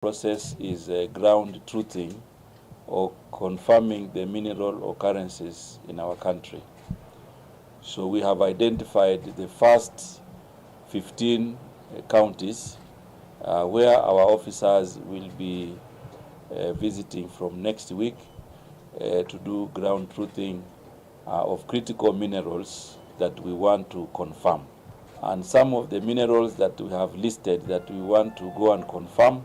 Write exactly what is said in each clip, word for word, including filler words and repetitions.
process is, uh, ground truthing or confirming the mineral occurrences in our country. So we have identified the first fifteen, uh, counties, uh, where our officers will be, uh, visiting from next week, uh, to do ground truthing, uh, of critical minerals that we want to confirm. And some of the minerals that we have listed that we want to go and confirm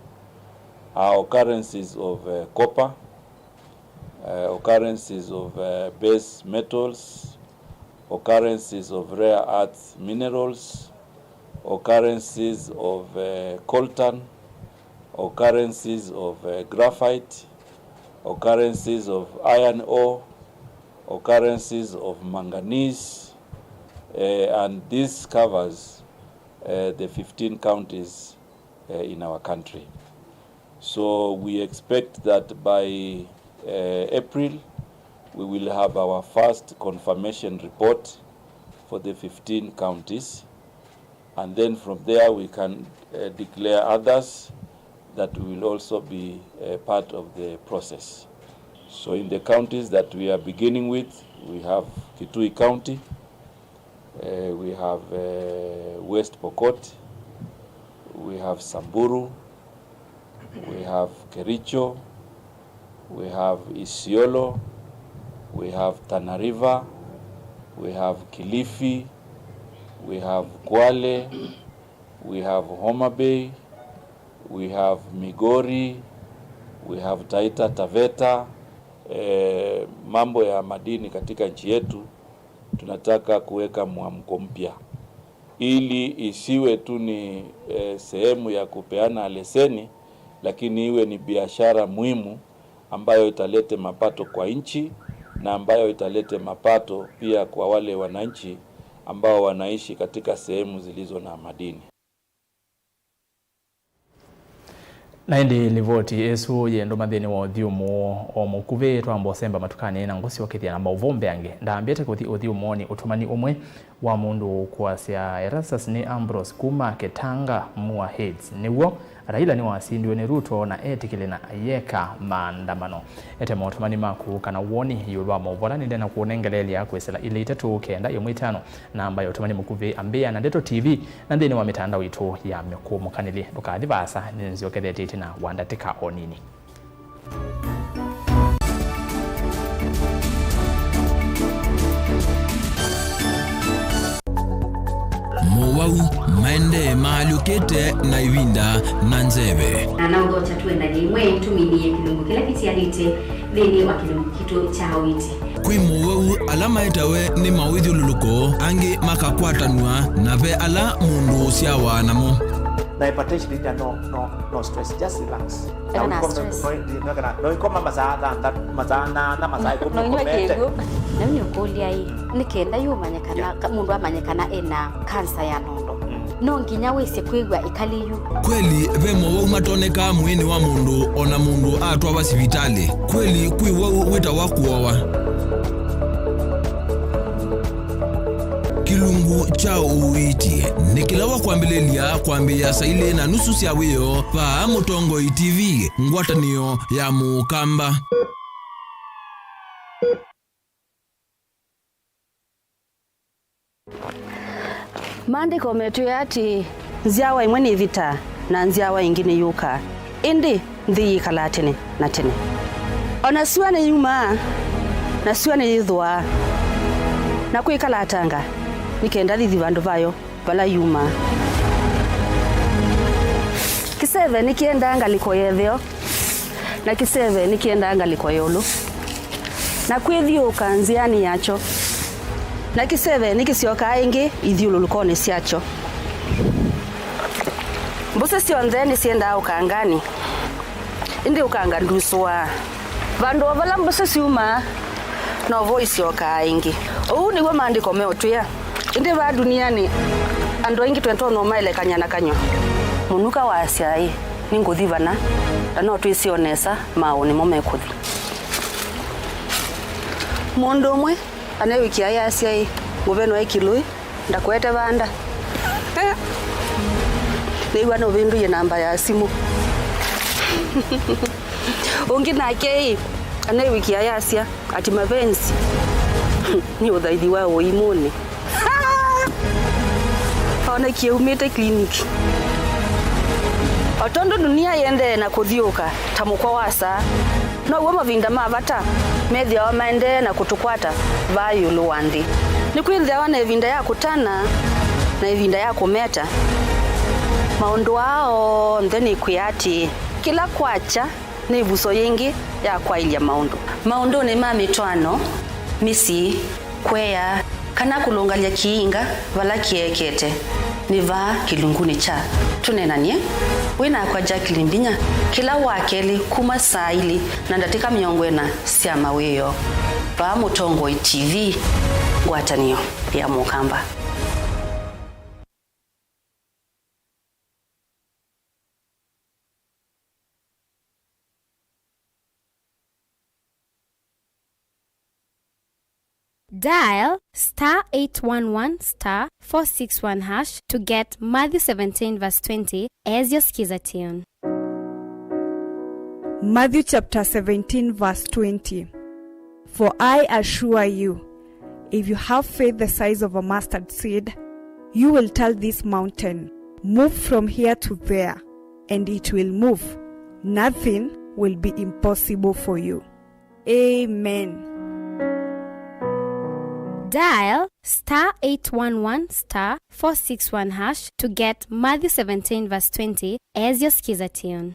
are occurrences of, uh, copper, uh, occurrences of, uh, base metals, occurrences of rare earth minerals, occurrences of, uh, coltan, occurrences of, uh, graphite, occurrences of iron ore, occurrences of manganese, uh, and this covers, uh, the fifteen counties, uh, in our country. So we expect that by, uh, April, we will have our first confirmation report for the fifteen counties. And then from there we can, uh, declare others that will also be, uh, part of the process. So in the counties that we are beginning with, we have Kitui County, uh, we have, uh, West Pokot, we have Samburu, we have Kericho, we have Isiolo, we have Tana River, we have Kilifi, we have Kwale, we have Homa Bay, we have Migori, we have Taita Taveta. Eh, mambo ya madini katika nchi yetu, tunataka kuweka mwamko mpya ili isiwe tu ni, eh, sehemu ya kupeana leseni, lakini iwe ni biashara muhimu ambayo italete mapato kwa nchi na ambayo italete mapato pia kwa wale wananchi ambao wanaishi katika sehemu zilizo na madini. Na ĩndĩ livoti ĩsu yĩ ndũma nthĩnĩ wa ũthyũmũo o mũkuvĩ. Twamba ũsemba matukanĩ na ngũsyokethya na maũvoo mbeange. Ndambĩte kũthi ũthyũmũonĩ, ũtũmani ũmwe wa mũndũ ũkwasya Erastus nĩ Ambrose kuma Ketanga, Mua Heights. Nĩw'o, Raila nĩwasindiwe nĩ Ruto na etĩkĩle na ayeka maandamano. Ete maũtũmani maku kana woni ĩũlũ wa maũvoo ala nĩndena kũũnengeleelya kwĩsĩla ilĩ itatũ kenda ĩmwe itano, namba ya ũtũmani mũkuvĩ, ambĩa na Ndeto T V, na nthĩnĩ wa mĩtandao itũ ya mĩkũmũkanĩlye. Ndũkathi vaasa, nĩnzyokethetye ĩtina wa ndatĩka o nini. Mowau maendee maalyũkĩte na ĩvinda na nzeve. Na no ũthokya tũendany'e ĩmwe tũminĩe kĩlungu kĩla kĩtialĩte nthĩnĩ wa kĩlungu kitũ kya ũiiti. Kwĩ mowau ala maetawe nĩ mawĩthyũlũlũko, angĩ makakwatanw'a, na ve ala mũndũ ũsyawa namo. Na hypertension ĩtya no, no, no stress, just relax. Eka na stress. No, no, no, no, no, ikoma masaa thanthatũ, masaa nana, masaa ĩkũmi ũkomete. Na nĩũkũlya ĩ, nĩ kenda yu ũmanye kana, yeah, ka-, mũndũ amanye kana ena kansa ya nondo. Mm. No nginya wĩsĩ kwĩw'a ĩkalĩ yu. Kweli, ve mowau matonekaa mwĩĩnĩ wa mũndũ, o na mũndũ atwawa sivitalĩ. Kweli, kwĩ wau wĩtawa kũowa. Kĩlungu kya ũiiti nĩ kĩla wa kwambĩlĩlya kwambĩĩa saa ilĩ na nusu sya wĩoo vaa Mũtongoi T V, ngwatanĩo ya Mũkamba. Maandĩko metwĩe atĩĩ, nzyawa ĩmwe nĩthĩtaa, na nzyawa ĩngĩ nĩyũkaa, ĩndĩ nthĩ yĩkalaa tene na tene. O na syũa nĩyumaa, na syũa nĩyĩthũaa, na kwĩkala atanga, nĩ kenda thithi vandũ vayo vala yumaa. Kĩseve nĩkĩendaa ngalĩko ya ĩtheo, na kĩseve nĩkĩendaa ngalĩko ya ĩũlũ, na kwĩthyũũka nzĩanĩ yakyo, na kĩseve nĩkĩsyokaa ĩngĩ ithyũlũlũkonĩ syakyo. Mbũsĩ syonthe nĩsyendaa ũkanganĩ, ĩndĩ ũkanga ndusũaa. Vandũ o vala mbũsĩ syumaa, novo isyokaa ĩngĩ. Ũu nĩw'o maandĩko meũtwĩa. Ĩndĩ vaa ndunianĩ, andũ aingĩ twĩtonya ũmaelekany'a na kanyw'a. Mũnuka waasya, ĩ, nĩngũthi vana, na no twĩsĩ o nesa maaũ nĩmo mekũthi. Mũndũ ũmwe anewĩkĩa ayasya, ĩ, mũvenwa ĩ kĩlũĩ, ndakwete vanda. Nĩw'a nũvĩndũie namba ya simũ. Ũngĩ nake ĩ, anewĩkĩa yasya ati mapenzi nĩ ũthaithi wa ũimũnĩ. Onekie umĩte clinic. O tondũ dunia yendee na kũthiũka ta mũkwa wa saa, now'o mavinda ma vata methĩawa maendee na kũtũkwata vaa ĩũlũ wa nthĩ. Nĩkwĩthĩawa na ĩvinda ya kũtana na ĩvinda ya kũmeta. Maũndũ aa onthe nĩkwĩa atĩĩ, kĩla kwakya nĩ ĩvuso yĩngĩ ya kwaĩlya maũndũ. Maũndũnĩ ma mĩtwaano, mĩsyĩ, kũea, kana kũlũngalya kĩinga vala kĩekete, nĩ vaa kĩlungunĩ kya Tũneenany'e wĩ nakwa Jacqueline Mbinya kĩla Wakelĩ kuma saa ilĩ na ndatĩka mĩongo ĩna sya mawĩoo, vaa Mũtongoi T V, ngwatanĩo ya Mũkamba. Dial star eight one one star four six one hash to get Matthew seventeen verse twenty as your skiza tune. Matthew chapter seventeen, verse twenty. For I assure you, if you have faith the size of a mustard seed, you will tell this mountain, "Move from here to there," and it will move. Nothing will be impossible for you. Amen. Dial star eight one one star four six one hash to get Matthew seventeen verse twenty as your skiza tune.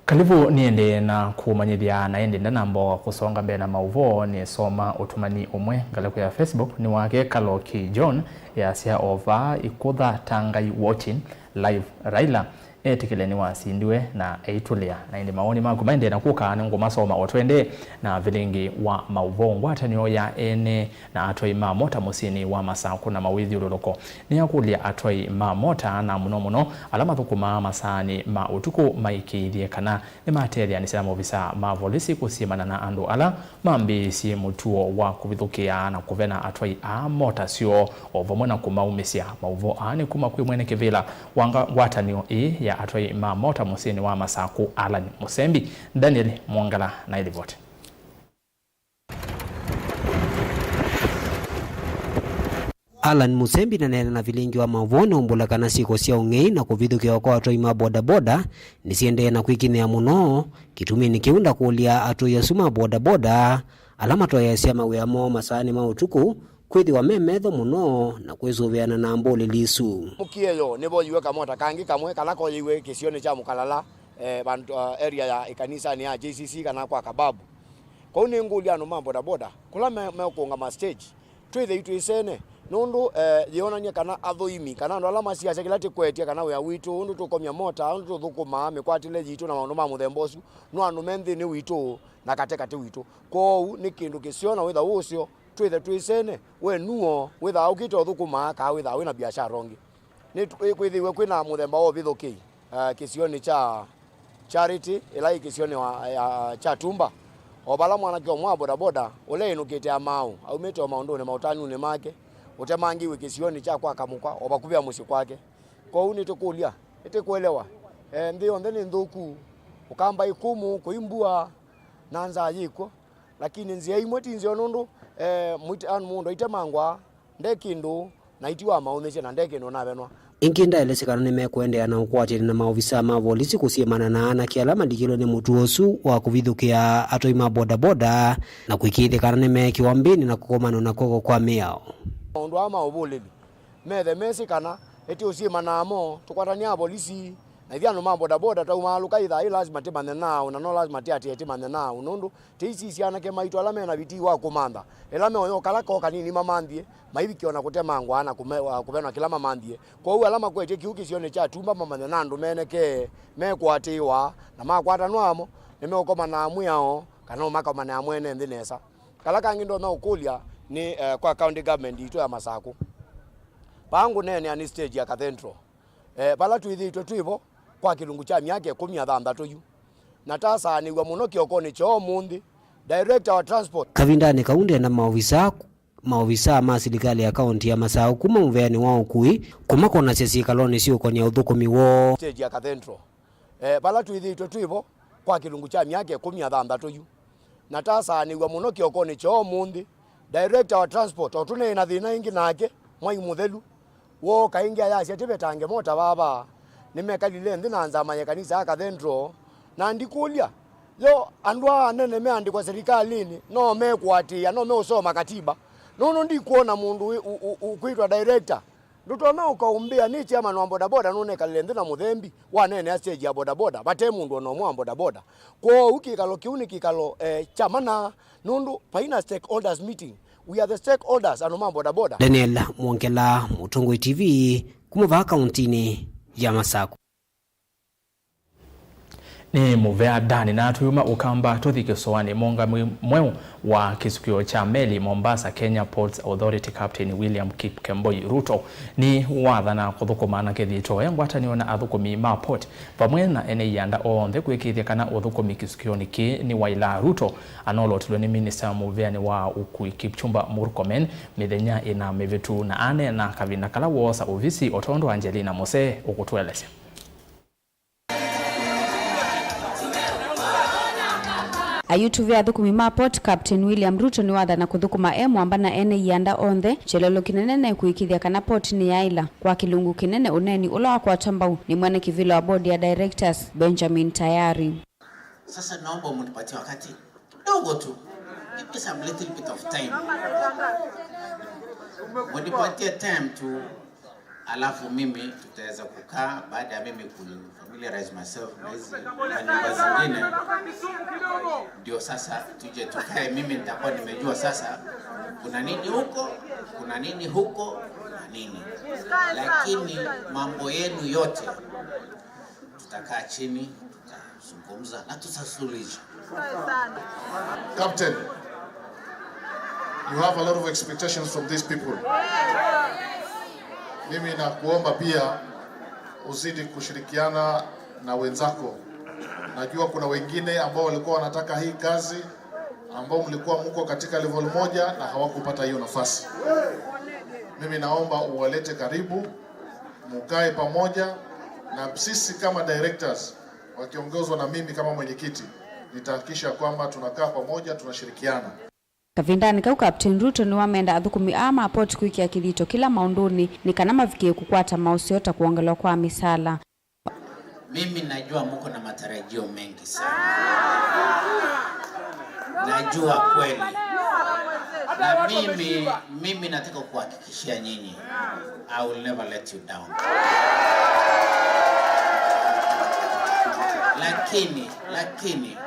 Kalivu nĩendee na kũmanyĩthya, na ĩndĩ ndanamba kũsonga mbee na maũvoo, nĩsoma ũtũmani ũmwe ngalĩko ya Facebook. Nĩ wake Kaloki John, yasya, "O vaa ĩkũtha ta Ngai watching live, Raila etĩkĩle nĩwasindiwe na aitũlĩa." Na ĩndĩ mawoni maku maendee na kũka, nĩngũmasoma o tũendee na vilingi wa maũvoo. Ngwatanĩo ya ene na atwai ma mota mũsyĩnĩ wa Masakũ na mawĩthyũlũlũko nĩyakũlya atwai ma mota, na mũno mũno ala mathũkũmaa masaanĩ ma ũtukũ, maĩkĩĩthye kana nĩmatetheanĩsya na maovisa ma volisi kũsyĩmana na andũ ala mambĩĩisye mũtuo wa kũvithũkĩa na kũvena atwai aa mota syoo, o vamwe na kũmaumĩsya. Maũvoo aa nĩ kuma kwĩ mwene kĩvĩla wa nga-, ngwatanĩo ĩĩ ya atwai ma mota mũsyĩnĩ wa Masakũ, Allan Mũsembi. Daniel Mwongela na ĩlivoti. Allan Mũsembi naneena na vilingi wa maũvoo nĩumbũla kana syĩko sya ũng'ei na kũvithũkĩawa kwa atwai ma bodaboda nĩsiendee na kwĩkinyĩa mũno. Kĩtuminĩ kĩu ndakũlya atwai asu ma bodaboda ala matwaĩasya mawĩa moo masaanĩ ma ũtukũ kwĩthĩwa me metho mũno na kwĩsũvĩana na mbũlĩli isu. Mũkĩeyo nĩvoyiwe kamota kangĩ kamwe kala koyĩiwe kĩsionĩ kya Mũkalala, eh, vandũ, ah, area ya ĩkanisanĩ ya J C C kana kwa Kababu. Kwoou nĩngũlya andũ ma bodaboda kũla me-, mekũũngama stage, twĩthei twĩsene, nũndũ, eh, yĩonany'a kana athũimi, kana andũ ala masiasya kĩla tĩkwetye, kana wĩa witũ, ũndũ tũkomya mota, ũndũ tũthũkũmaa, mĩkwatĩle yitũ na maũndũ ma mũthemba ũsu, no andũ me nthĩnĩ witũ na kate katĩ witũ. Kwoou nĩ kĩndũ kĩseo na wĩtha wĩ ũseo, twĩthe twĩsene, we nuo wĩthaa ũkĩte ũthũkũmaa, kaa wĩthaa wĩ na biashara ũngĩ. Nĩ kwĩthĩiwe kwĩ na mũthemba wa ũvithũkĩi, eh, kĩsionĩ kya Charity, ĩla yĩ kĩsionĩ wa, ya, kya Tumba, o vala mwanake ũmwe wa bodaboda ũla ĩnũkĩte Amaũ aumĩte o maũndũnĩ ma ũtanunĩ make, ũtemangĩiwe kĩsionĩ kya kwa Kamũkwa, o vakuvĩ a mũsyĩ kwake. Kwoou nĩtũkũlya, nĩtĩkũelewa, eh, nthĩ yonthe nĩ nthũku, ũkamba ĩkũmũ, kũi mbua, na nzaa yĩkw'o, lakini nzĩa imwe ti nzeo nũndũ, eh, mũit-, an-, mũndũ aitemangwa, nde kĩndũ, na itiwa maũmĩsye na nde kĩndũ navenwa. Ĩngĩ ndaelesya kana nĩmekũendeea na ũkwatĩanĩ na maovisa ma volisi kũsyĩmana na anake ala malikĩlwe nĩ mũtuo ũsu wa kũvithũkĩa atwai ma bodaboda na kũĩkĩĩthya kana nĩmeekĩwa mbĩnĩ na kũkomanwa na kw'oko kwa mĩao. Maũndũ aa ma ũvũlĩli methe mesĩ kana ĩtĩ ũsyĩmanaa mo, tũkwatanĩa avolisi, na ithyĩ andũ ma bodaboda twaumaalũka ĩthaa yĩ lasima tĩmanye naaũ, na no lasima tĩatĩe tĩmanye naaũ, nũndũ tĩisisya anake maitũ ala mena vitii wa kũmantha, ĩla meoya o kala koo kanini mamanthie, maivikĩwa na kũtemangwa na kũme-, wa kũvenwa kĩla mamanthie. Kwoou ala makwetye kĩu kĩsionĩ kya Tumba mamanye na andũ menekee mekũatĩĩwa, na makwatanwa amo, nĩmeũkomanaa mwĩao, kana no makomanaa mwene nthĩ nesa. Kala kangĩ ndonya ũkũlya nĩ, eh, kwa county government itũ ya Masakũ. Vaa ngũneenea nĩ stage ya Cathedral. Eh, vala twĩthĩĩtwe twĩ vo kwa kĩlungu kya myaka ĩkũmi na thanthatũ yu. Na tasaanĩw'a mũno kĩokonĩ kya ũmũnthĩ, Director wa transport. Kavindanĩ kau ndena maovisa, maovisa ma silikalĩ ya kaunti ya Masaku kuma mũveanĩ wa ũkui kũmakonasya syĩkalonĩ syũkonĩa ũthũkũmi woo. Stage ya Cathedral. Eh, vala twĩthĩĩtwe twĩ vo kwa kĩlungu kya myaka ĩkũmi na thanthatũ yu. Na tasaanĩw'a mũno kĩokonĩ kya ũmũnthĩ. Director wa transport, o tũneena thĩna ĩngĩ nake, Mwai Mũthelu, wooka ĩngĩ ayasya, "Tĩvetange mota vava." Nĩmekalile nthĩ na nzama ya kanisa ya Cathedral, na ndikũlya, yo andũ aa anene meandĩkwa serikalĩnĩ, no mekũatĩĩa, no meũsoma katiba, nũndũ ndikwona mũndũ wĩ, ũ, ũ, ũkwĩtwa director. Ndũtonya ũkaumbĩa nĩ chairman wa bodaboda nũnekalile nthĩ na mũthembi, waneenea stage ya bodaboda, vate mũndũ o na ũmwe wa bodaboda. Kwoou kĩkalo kĩu nĩ kĩkalo, eh, kya mana, nũndũ vaina stakeholders meeting. We are the stakeholders, andũ ma bodaboda. Daniel Mwongela, Mũtongoi T V, kuma vaa kauntinĩ ya Masaku. Nĩ mũvea Dani, na tũyuma Ũkamba tũthi kĩsoanĩ. Mũũngamĩi mweũ wa kĩsukĩo kya meli Mombasa Kenya Ports Authority, Captain William Kipkemboi Ruto, nĩ wathana kũthũkũma na kĩthito e ngwatanĩo na athũkũmi ma port vamwe na ene ianda onthe kwĩkĩĩthya kana ũthũkũmi kĩsukĩonĩ kĩĩ nĩ waĩla. Ruto anolotilwe nĩ minista mũveanĩ wa ũkui Kipchumba Murkomen mĩthenya ĩna mĩvĩtu, na aneena kavinda kala woosa ovisi, o tondũ Angelina Mose ũkũtũelesya. Ayutuvĩ athũkũmi ma port, Captain William Ruto nĩwathana kũthũkũma e mwamba na ene ianda onthe kyelelo kĩnene na kũĩkĩĩthya kana port nĩyaĩla. Kwa kĩlungu kĩnene, ũneeni ũla wakwata mbau nĩ mwene kĩvĩla wa board ya directors, Benjamin Tayari. Sasa naomba mnipatie wakati kidogo tu. Give me some little bit of time. Mnipatie time tu. Alafu mimi tutaweza kukaa, baada ya mimi ku familiarize myself na hizi manyumba zingine, ndio sasa tuje tukae. Mimi nitakuwa nimejua sasa kuna nini huko, kuna nini huko na nini, lakini mambo yenu yote tutakaa chini, tutazungumza na tutasuluhisha. Captain, you have a lot of expectations from these people. Mimi nakuomba pia uzidi kushirikiana na wenzako. Najua kuna wengine ambao walikuwa wanataka hii kazi, ambao mlikuwa mko katika level moja na hawakupata hiyo nafasi. Mimi naomba uwalete karibu, mukae pamoja, na sisi kama directors wakiongozwa na mimi kama mwenyekiti, nitahakikisha kwamba tunakaa pamoja, tunashirikiana. Kavindanĩ kau, Captain Ruto nĩwamenda athũkũmi aa ma port kwĩkĩa kĩthito kĩla maũndũnĩ nĩ kana mavikĩe kũkwata maũseo ta kwongelwa kwa mĩsaala. Mimi najua mko na matarajio mengi sana. Najua kweli. Na mimi, mimi nataka kuhakikishia nyinyi, I will never let you down. Lakini, lakini,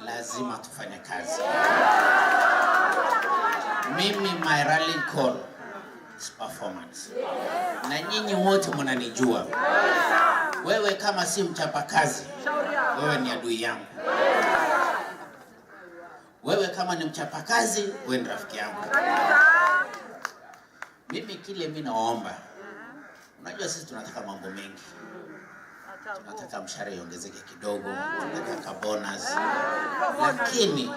lazima tufanye kazi. Mimi, my rallying call is performance. Na nyinyi wote mnanijua. Wewe kama si mchapakazi, wewe ni adui yangu. Wewe kama ni mchapakazi, wewe ni rafiki yangu. Mimi kile mimi naomba, unajua sisi tunataka mambo mengi. Tunataka mshahara iongezeke kidogo, tunataka bonus. Lakini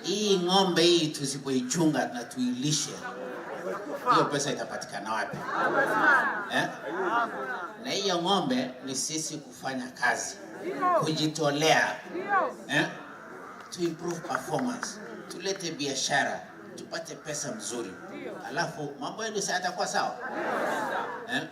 hii ng'ombe hii tusipoichunga na tuilishe, hiyo pesa itapatikana wapi? Eh? Na hiyo ng'ombe ni sisi kufanya kazi, kujitolea. Eh? To improve performance, tulete biashara, tupate pesa mzuri. Alafu mambo yenu si yatakuwa sawa? Eh?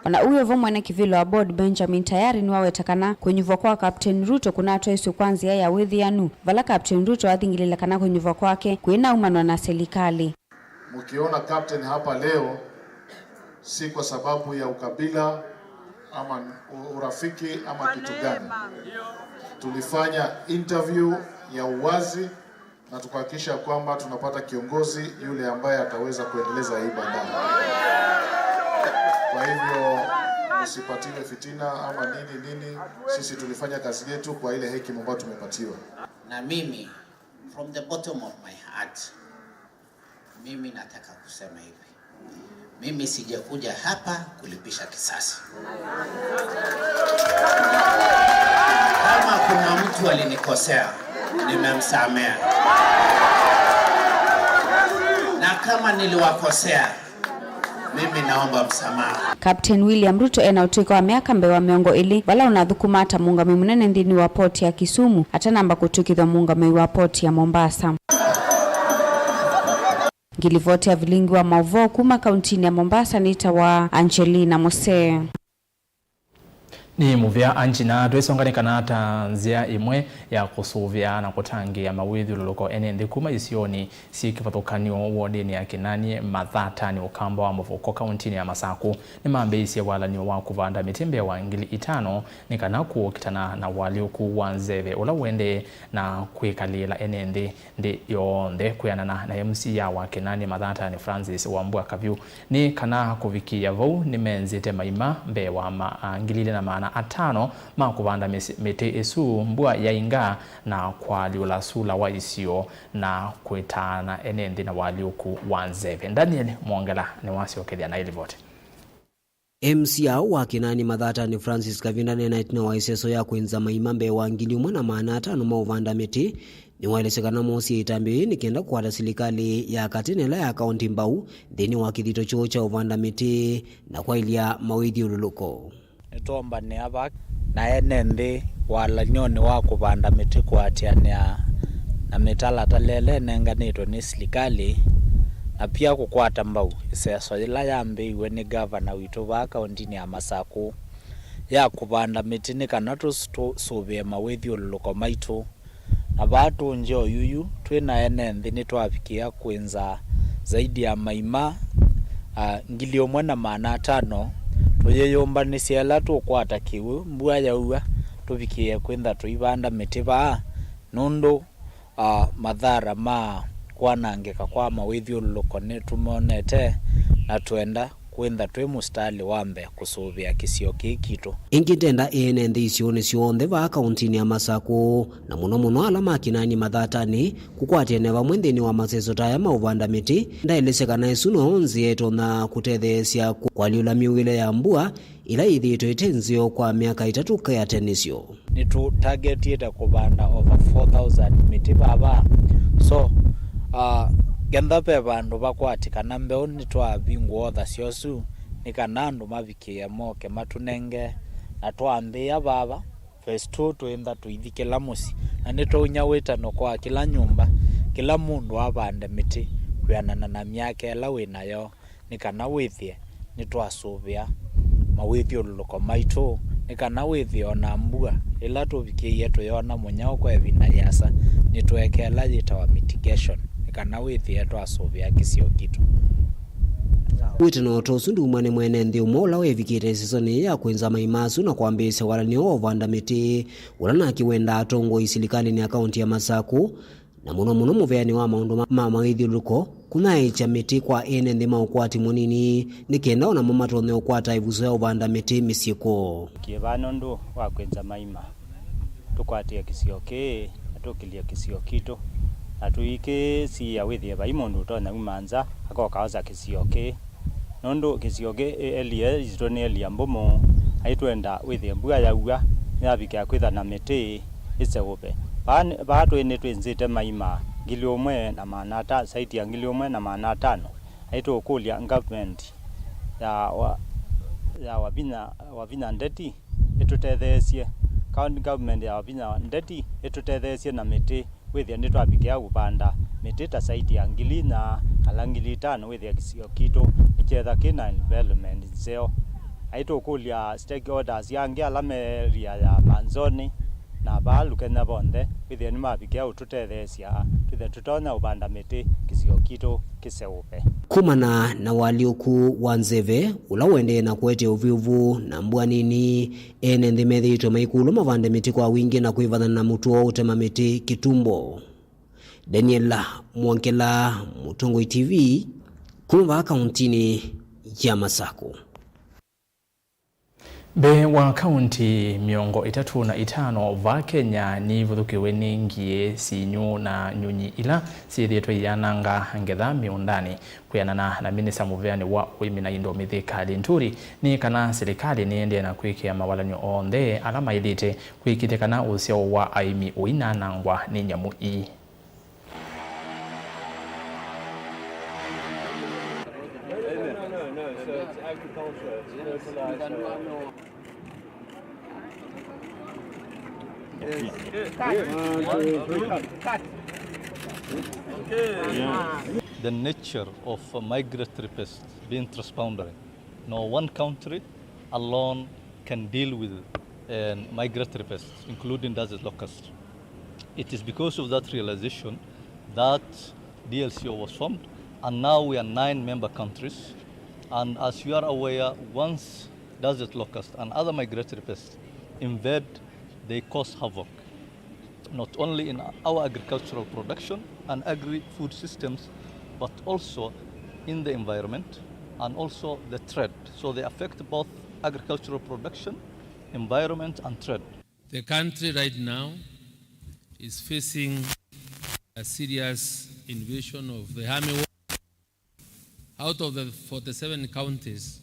O na ũu wĩ vo, mwene kĩvĩla wa board Benjamin Tayari nĩwaweta kana kũnyuvwa kwa Captain Ruto kũnatwaĩswe kwa nzĩa ya wĩthĩanu, vala Captain Ruto athingĩlĩle kana kũnyuvwa kwake kũinaumanwa na silikalĩ. Mkiona captain hapa leo, si kwa sababu ya ukabila ama u-, urafiki ama kitu gani. Tulifanya interview ya uwazi na tukahakikisha kwamba tunapata kiongozi yule ambaye ataweza kuendeleza hii bandari. Kwa hivyo, msipatiwe fitina ama nini nini. Sisi tulifanya kazi yetu kwa ile hekima ambayo tumepatiwa. Na mimi, from the bottom of my heart, mimi nataka kusema hivi. Mimi sijakuja hapa kulipisha kisasi. Kama kuna mtu alinikosea, Nimemsamehe. Na kama niliwakosea, mimi naomba msamaha. Captain William Ruto ena ũtũĩka wa myaka mbee wa mĩongo ĩlĩ, vala ũnathũkũmaa ta mũũngamĩi mũnene nthĩnĩ wa poti ya Kisumu, atanamba kũtw'ĩkĩthw'a mũũngamĩi wa poti ya Mombasa. Ngilivoti ya vilingi wa maũvoo kuma kauntinĩ ya Mombasa nĩ ta wa Angelina Musee. Nĩ mũvea Angelina, twĩsonga nĩ kana ta nzĩa ĩmwe ya kũsũvĩa na kũtangĩĩa mawĩthyũlũlũko ene nthĩ kuma isionĩ syĩ kĩvathũkany'o wodinĩ ya Kĩnani Mathatani Ũkamba wa Mũvuko kauntinĩ ya Masakũ nĩmambĩĩisye walan'yo wa kũvanda mĩtĩ mbee wa ngili itano nĩ kana kũkitana na ũalyũku wa nzeve ũla ũendee na kwĩkalĩĩla ene nthĩ nthĩ yonthe. Kwĩanana na M C A wa Kĩnani Mathatani Francis Wambua Kavyũ, nĩ kana kũvikĩĩa vau nĩmenzĩte maima mbee wa ma-, a, ngili ilĩ na maana atano ma kũvanda mĩs-, mĩtĩ ĩsu mbua yainga na kũalyũla sula wa isio na kwĩtaana ene nthĩ na ũalyũku wa nzeve. Daniel Mwongela nĩwasyokethya na ĩlivoti. M C A wa Kĩnani Mathatani Francis Kavyũ ndanena ĩtina wa ĩseso ya kwĩnza maima mbee wa ngili ũmwe na maana atano ma ũvanda mĩtĩ, nĩwaelesya kana moosie ĩtambya yĩĩ nĩ kenda kũkwata silikalĩ ya katĩ na ĩla ya kaũnti mbau nthĩnĩ wa kĩthito kyoo kya ũvanda mĩtĩ na kwaĩlya mawĩthyũlũlũko. Nĩtwoombanĩa vaa na ene nthĩ walan'yonĩ wa kũvanda mĩtĩ kũatĩanĩa na mĩtalatala ĩla ĩnenganĩtwe nĩ silikalĩ, na pia kũkwata mbau ĩseso yĩla yambĩĩiw'e nĩ ngavana witũ vaa kaũntinĩ ya Masakũ ya kũvanda mĩtĩ nĩ kana tũs-, tũsũvĩe mawĩthyũlũlũko maitũ. Na vaa tũngye oyu yu, twĩ na ene nthĩ nĩtwavikĩĩa kwĩnza zaidi ya maima, a, ngili ũmwe na maana atano, tũyĩyũmbanĩsya ĩla tũkwata kĩw'ũ, mbua yaua, tũvikĩĩe kwĩnza tũivanda mĩtĩ vaa, nũndũ, a, mathara ma kwanangĩka kwa mawĩthyũlũlũko nĩtũmonete, na twenda kwĩntha twĩ mũsitalĩ wa mbee kũsũvĩa kĩsio kĩĩ kitũ. Ĩngĩ ndenda ene nthĩ isionĩ syonthe vaa kaũntinĩ ya Masakũ, na mũno mũno ala ma Kĩnani Mathatani, kũkwatĩanĩa vamwe nthĩnĩ wa maseso ta aya ma ũvanda mĩtĩ. Ndaelesya kana ĩsu no nzĩa ĩtonya kũtetheesya kũ-, kũalyũla mĩuĩle ya mbua ĩla yĩthĩĩtwe ĩte nzeo kwa myaka ĩtatũ kĩatanĩsyo. Nĩtũtargetiĩte kũvanda over four thousand mĩtĩ vava. So, uh, kenda ve vandũ vakwatĩkana mbeũ, nĩtwavingũa others ũsu nĩ kana andũ mavikĩĩe moke matũnenge, na twambĩĩa vava. Phase two twĩntha tũithi kĩla mũsyĩ, na nĩtwaunya wĩtano kwa kĩla nyũmba, kĩla mũndũ avande mĩtĩ kwĩanana na myaka ĩla wĩ nayo. Nĩ kana wĩthĩe nĩtwasũvĩa mawĩthyũlũlũko maitũ, nĩ kana wĩthĩe o na mbua ĩla tũvikĩie tũyona mũnyaũ kwa ĩvinda yĩasa, nĩtweeka ĩla yĩtawa mitigation, nĩ kana wĩthĩe twasũvĩa kĩsio kitũ. Wĩtano ta ũsu nduma nĩ mwene nthĩ ũmwe ũla wevikĩte ĩsesonĩ ya kwĩnza maima asu na kwambĩĩsya walanĩo wa ũvanda mĩtĩ, ũla nake wendaa atongoi silikalĩnĩ ya kaũnti ya Masakũ, na mũno mũno mũveanĩ wa maũndũ ma, ma mawĩthyũlũlũko, kũnyaĩĩkya mĩtĩ kwa ene nthĩ ma ũkwati mũnini, nĩ kenda o namo matonye ũkwata ĩvuso ya ũvanda mĩtĩ mĩsyĩ kwoo. Kĩva nũndũ wa kwĩnza maima, tũkwatĩe kĩsio kĩĩ, na tũkĩlye kĩsio kitũ, na tũikĩsiĩa wĩthĩe vai mũndũ ũtonya uma nza, akoka osa kĩsio kĩĩ. Nũndũ kĩsio kĩ, area yitũ nĩ area mbũmũ, aitwenda wĩthĩe mbua yaua, nĩyavikĩa kwĩtha na mĩtĩ ĩseũve. Vaa nĩ, vaa twĩ nĩtwĩnzĩte maima ngili ũmwe na maana ata-, saiti ya ngili ũmwe na maana atano, aitũkũlya government ya wa-, ya Wavinya, Wavinya Ndeti ĩtũtetheesye, county government ya Wavinya Ndeti ĩtũtetheesye na mĩtĩ. Wĩthĩa nĩtwavikĩa kũvanda mĩtĩ ta saiti ya ngili inya kana ngili itano, wĩthĩa kĩsio kitũ nĩkyetha kĩ na environment nzeo. Aitũkũlya stakeholders angĩ ala me area ya Manzoni na vaa Lukenya vonthe, wĩthĩa nĩmavikĩa ũtũtetheesya twĩthĩe tũtonya ũvanda mĩtĩ kĩsio kitũ kĩseũve. Kumana na ũalyũku wa nzeve ũla ũendee na kũete ũvyũvu na mbua nini, ene nthĩ methĩĩtwe maikũlw'a mavande mĩtĩ kwa wingĩ na kwĩvathana na mũtuo wa ũtema mĩtĩ kĩtumbo. Daniela Mwongela, Mũtongoi T V, kuma vaa kauntinĩ ya Masakũ. Mbee wa kaunti mĩongo ĩtatũ na itano va Kenya nĩivũthũkĩwe nĩ ngie, sinyu na nyunyi ila syĩthĩĩtwe iyananga ngetha mĩũndanĩ. Kwĩanana na minista mũveanĩ wa ũĩmi na indo Mithika Linturi, nĩ kana silikalĩ nĩendee na kwĩkĩa mawalany'o onthe ala maĩlĩte kwĩkĩthya kana ũsyao wa aĩmi ũinanangwa nĩ nyamũ ii. The nature of migratory pests being transboundary. No one country alone can deal with uh, migratory pests, including desert locust. It is because of that realization that D L C O was formed, and now we are nine member countries. And as you are aware, once desert locust and other migratory pests invade, they cause havoc, not only in our agricultural production and agri-food systems, but also in the environment and also the trade. So they affect both agricultural production, environment, and trade. The country right now is facing a serious invasion of the armyworm. Out of the forty-seven counties,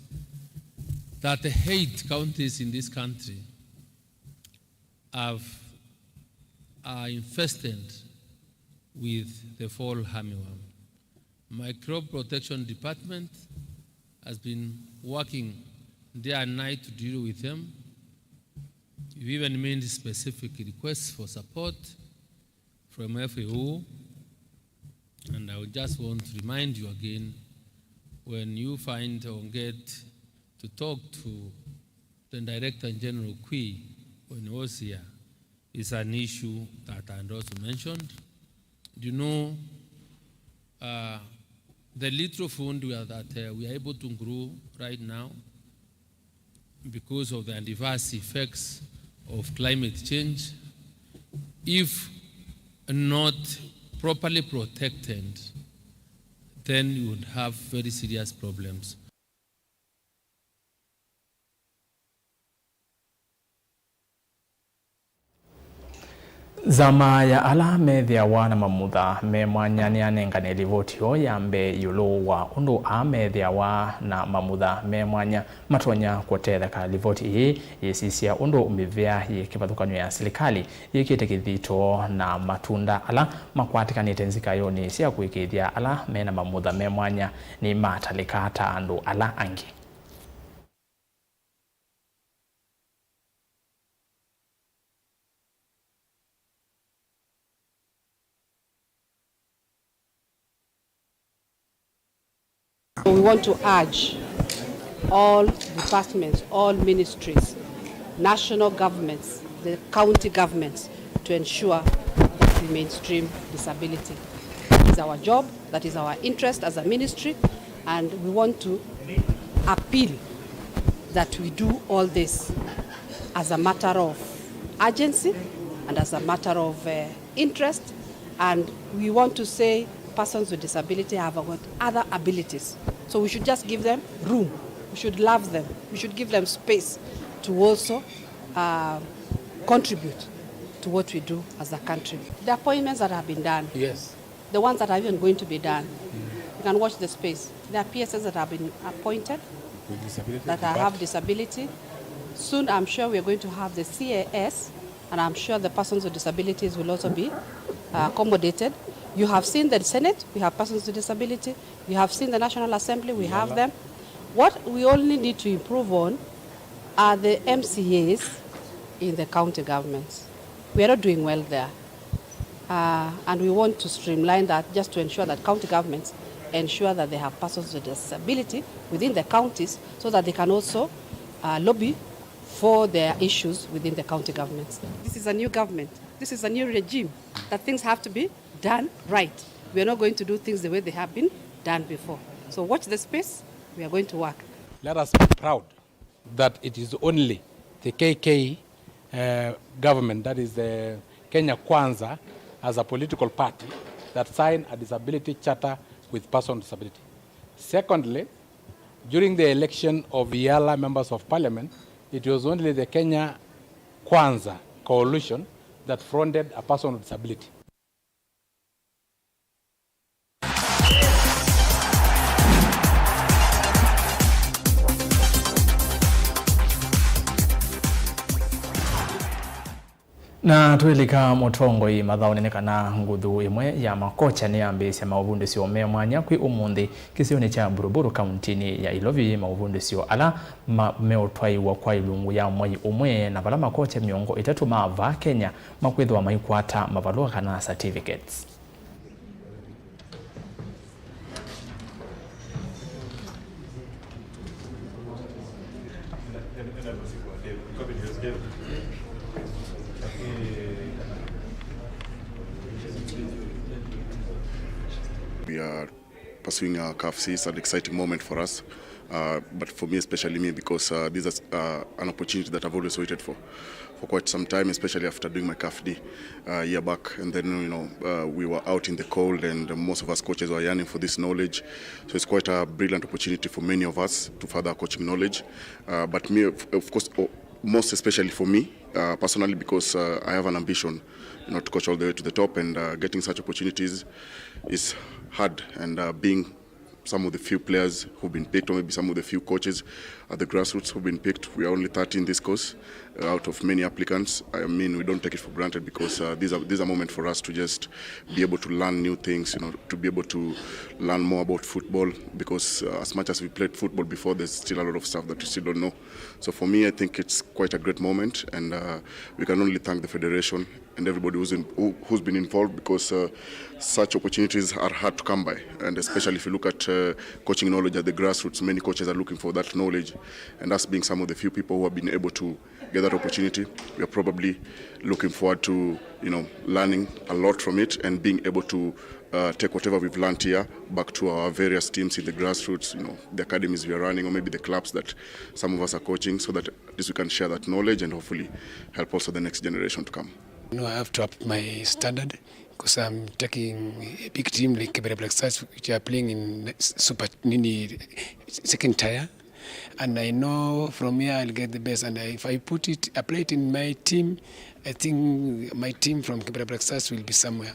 thirty-eight counties in this country have, are infested with the fall armyworm. My crop protection department has been working day and night to deal with them. We've even made specific requests for support from F A O, and I would just want to remind you again, when you find or get to talk to the Director General Kui when he was here, is an issue that I also mentioned. You know, uh, the little food we are, that uh, we are able to grow right now because of the adverse effects of climate change, if not properly protected, then you would have very serious problems. Nzama ya ala methĩawa na mamutha me mwanya nĩyanengane livoti yoo ya mbee ĩũlũ wa ũndũ aa methĩawa na mamutha me mwanya matonya kũtetheka. Livoti ĩĩ yĩsisya ũndũ mĩvĩa yĩ kĩvathũkany'o ya silikalĩ yĩkĩte kĩthito na matunda ala makwatĩkanĩte nzikayonĩ sya kũĩkĩĩthya ala me na mamutha me mwanya nĩmatalĩka ta andũ ala angĩ. So we want to urge all departments, all ministries, national governments, the county governments to ensure that we mainstream disability. That is our job, that is our interest as a ministry, and we want to appeal that we do all this as a matter of urgency and as a matter of, uh, interest, and we want to say persons with disability have got other abilities. So we should just give them room. We should love them. We should give them space to also, uh, contribute to what we do as a country. The appointments that have been done, yes, the ones that are even going to be done, you can watch the space. There are P S As that have been appointed that have disability. Soon, I'm sure we are going to have the C A S, and I'm sure the persons with disabilities will also be, uh, accommodated. You have seen the Senate, we have persons with disability. You have seen the National Assembly, we have them. What we only need to improve on are the M C As in the county governments. We are not doing well there. Uh, and we want to streamline that just to ensure that county governments ensure that they have persons with disability within the counties so that they can also, uh, lobby for their issues within the county governments. This is a new government. This is a new regime that things have to be done right. We are not going to do things the way they have been done before. So watch the space. We are going to work. Let us be proud that it is only the K K, uh, government, that is the Kenya Kwanza, as a political party, that signed a disability charter with person with disability. Secondly, during the election of Yala members of parliament, It was only the Kenya Kwanza Coalition that fronted a person with disability. Na twĩlika mũtongoi mathaũnĩ nĩ kana nguthu ĩmwe ya makocha nĩyambĩĩsya maũvundĩsyo me mwanya kwĩ ũmũnthĩ kĩsionĩ kya Buruburu kauntinĩ ya Ilovi, maũvundĩsyo ala ma-, meũtwaĩwa kwa ilungu ya mwei ũmwe, na vala makocha mĩongo ĩtatũ ma vaa Kenya makwĩthĩwa maikwata mavalũa kana certificates. We are pursuing our CAF C. It's an exciting moment for us, uh, but for me, especially me, because, uh, this is, uh, an opportunity that I've always waited for, for quite some time, especially after doing my CAF D, uh, a year back. And then, you know, uh, we were out in the cold, and most of us coaches were yearning for this knowledge. So it's quite a brilliant opportunity for many of us to further our coaching knowledge. Uh, but me, of, of course, o-, most especially for me, uh, personally, because, uh, I have an ambition, you know, to coach all the way to the top, and, uh, getting such opportunities is hard. And, uh, being some of the few players who've been picked, or maybe some of the few coaches at the grassroots who've been picked. We are only thirty in this course, uh, out of many applicants. I mean, we don't take it for granted because, uh, these are, these are moments for us to just be able to learn new things, you know, to be able to learn more about football, because, uh, as much as we played football before, there's still a lot of stuff that we still don't know. So for me, I think it's quite a great moment, and, uh, we can only thank the federation and everybody who's in, who, who's been involved, because, uh, such opportunities are hard to come by, and especially if you look at, uh, coaching knowledge at the grassroots, many coaches are looking for that knowledge, and us being some of the few people who have been able to get that opportunity, we are probably looking forward to, you know, learning a lot from it and being able to, uh, take whatever we've learned here back to our various teams in the grassroots, you know, the academies we are running, or maybe the clubs that some of us are coaching, so that at least we can share that knowledge and hopefully help also the next generation to come. You know, I have to up my standard because I'm taking a big team like Kibera Black Stars, which are playing in s-, Super Nini second tier. And I know from here I'll get the best. And I, if I put it, apply it in my team, I think my team from Kibera Black Stars will be somewhere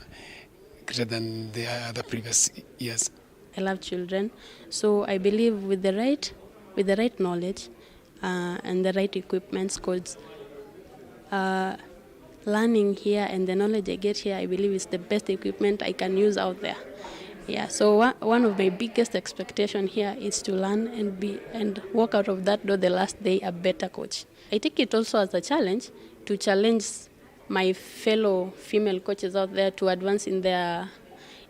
greater than the other previous years. I love children, so I believe with the right, with the right knowledge, uh, and the right equipments, 'cause, uh, learning here and the knowledge I get here, I believe is the best equipment I can use out there. Yeah, so one, one of my biggest expectation here is to learn and be, and walk out of that door the last day a better coach. I take it also as a challenge to challenge my fellow female coaches out there to advance in their,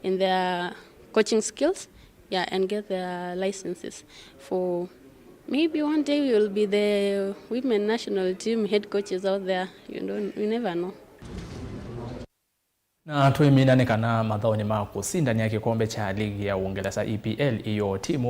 in their coaching skills, yeah, and get their licenses for maybe one day we will be the women national team head coaches out there. You don't, you never know. Na twĩmina nĩ kana mathaũnĩ ma kũsindania kĩkombe kya ligi ya Ũngelesa, E P L, ĩyoo timu